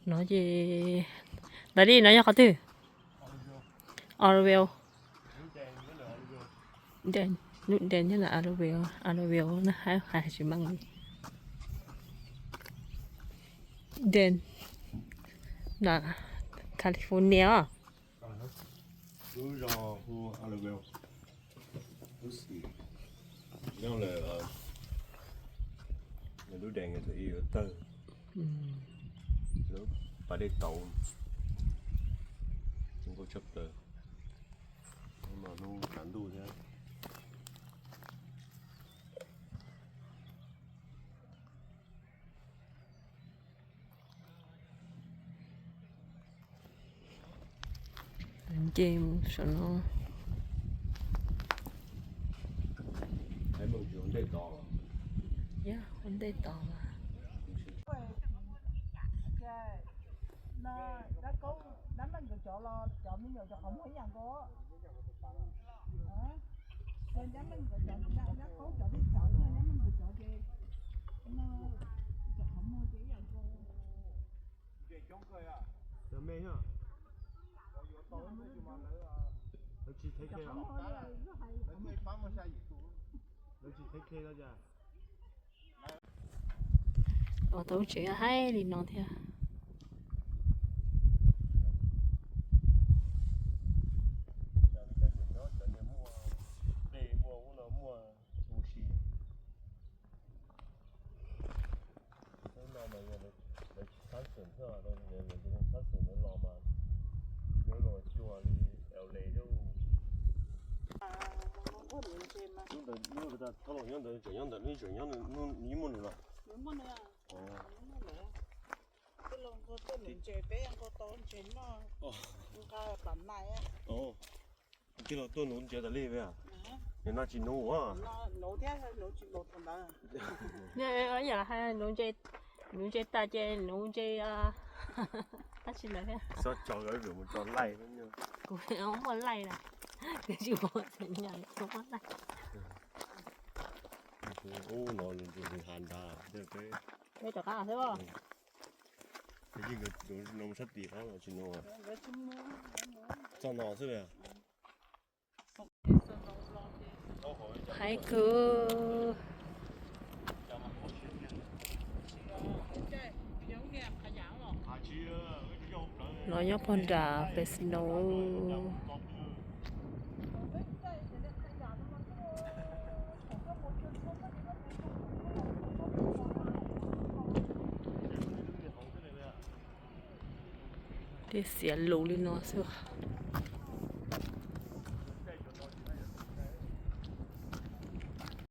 No ces, ntawd li no yog qhov twg? Oroville. Lub dej nyob ntawm Oroville, Oroville no hais tsis meej li. Dej, California os. Lub zos hu Oroville, lub xim nyob lawm, lub dam tawm ib yuav tawg, lub pas dej tauv, zoo nkauj tshaj plaws. Hnub no hnub kav ntuj thiab. Nce mus saum no. Yog ua ntej tod mas. Dab Meej nkawd cov los cov me nyuam cov qhov muag ib yam nkaus. Dab Meej nkawd cov, Dab Qaub cov teb txawv, Dab Meej nkawd cov ces, cov qhov muag ces ib yam nkaus. Lawv tsis thev khe los? Lawv tsis thev khe los cas? Ua tau lub tsev haib li no thiab. Lawv tsis thab xeem thiab, lawv tsis thab xeem lawv los mas, lawv los cuag li L A thiab. Lub ntawd, lub ntawd thaum los nyob ntawd tseem nyob ntawd, nws tseem nyob, nws muaj nws los? Nws muaj nws. Tej laus nqos tuaj nuv ntses, peb nqos tau ntses noj, nqa pam nais. Tej laus tuaj nuv ntses tas li peb, nws no tsis nuv. Nuv thiab nuv tsis npaum thaum ntawd. Yam hais nuv ntses, nuv ntses tas ces nuv ntses tab sis lawm thiab. Xob tso mus tso laij. Kuv muaj laij lawm, kuv tsis muaj txiv nyam kuv muaj laij. Ub, no nws hav nrad, peb rov qab xwb. Yeej nkawd no sab tim qab los tsis no, txoj no xwb. Haib kawg. No nyob puag nram Fresno. Tej xiav lus li no xwb.